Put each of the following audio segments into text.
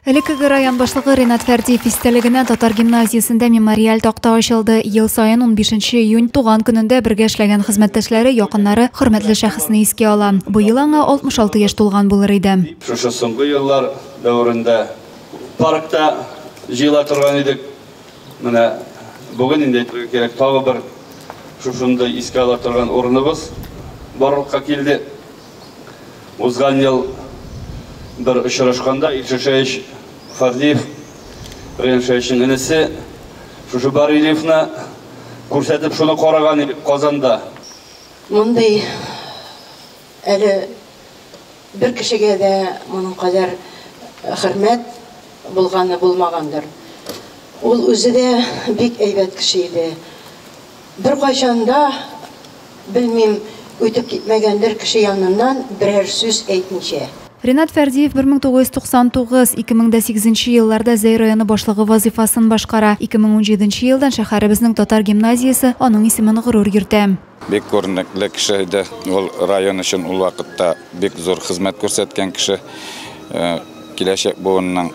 Элеккеге район башлыгы Ринат Фәрдиев истәлегенә татар гимназиясендә мемориаль такта ачылды. Ел саен 15 июнь туган көнендә бергә эшләгән хезмәттәшләре, якыннары хөрмәтле шәхесне искә ала. Быел аңа 66 яшь тулган булыр иде. Шушы соңгы еллар дәверендә паркта җыела торган идек. Менә бүген инде әйтергә кирәк, тагы бер шушындый искә ала торган урыныбыз барлыкка килде. Узган ел бер очрашканда Илшат Шәевич Фәрдиев, Ринат Шәевичның энесе, шушы барельефны күрсәтеп шуны караган идек Казанда. Мондый әле бер кешегә дә моның кадәр хөрмәт булганы булмагандыр. Ул үзе дә бик әйбәт кеше иде. Беркайчан да, белмим, үтеп китмәгәндер кеше яныннан берәр сүз әйтмичә. Ринат Фәрдиев 1999, 2008 елларда Зәй районы башлыгы вазыйфасын башкара. 2017 елдан шәһәребезнең татар гимназиясе аның исемен горур йөртә. Бик күренекле кеше иде. Ул район өчен ул вакытта бик зур хезмәт күрсәткән кеше. Киләчәк буынның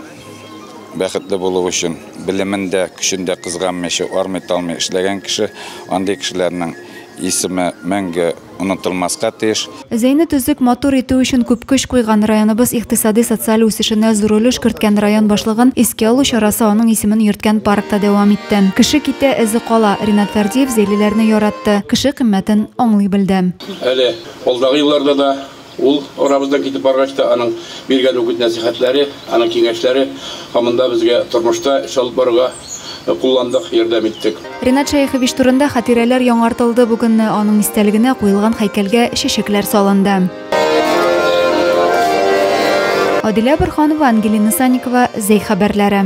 бәхетле булуы өчен белемен дә, көчен дә кызганмыйча, армый-талмый эшләгән кеше. Андый кешеләрнең исеме мәңге онытылмаска тиеш. Зәйне төзек, матур итү өчен күп көч куйган, районыбыз икътисади-социаль үсешенә зур өлеш керткән район башлыгын искә алу чарасы аның исемен йөрткән паркта дәвам итте. Кеше китә, эзе кала. Ринат Фәрдиев зәйлеләрне яратты, кеше кыйммәтен аңлый белде. Әле алдагы елларда да, ул арабыздан китеп баргач та, аның биргән үгет-нәсыйхәтләре, аның киңәшләре һаман да безгә тормышта эш алып барырга кулландык, ярдәм иттек. Ринат Шәехович турында хатирәләр яңартылды бу көнне, аның истәлегенә куелган һәйкәлгә чәчәкләр салынды. Адилә Борһанова, Ангелина Санникова, Зәй хәбәрләре.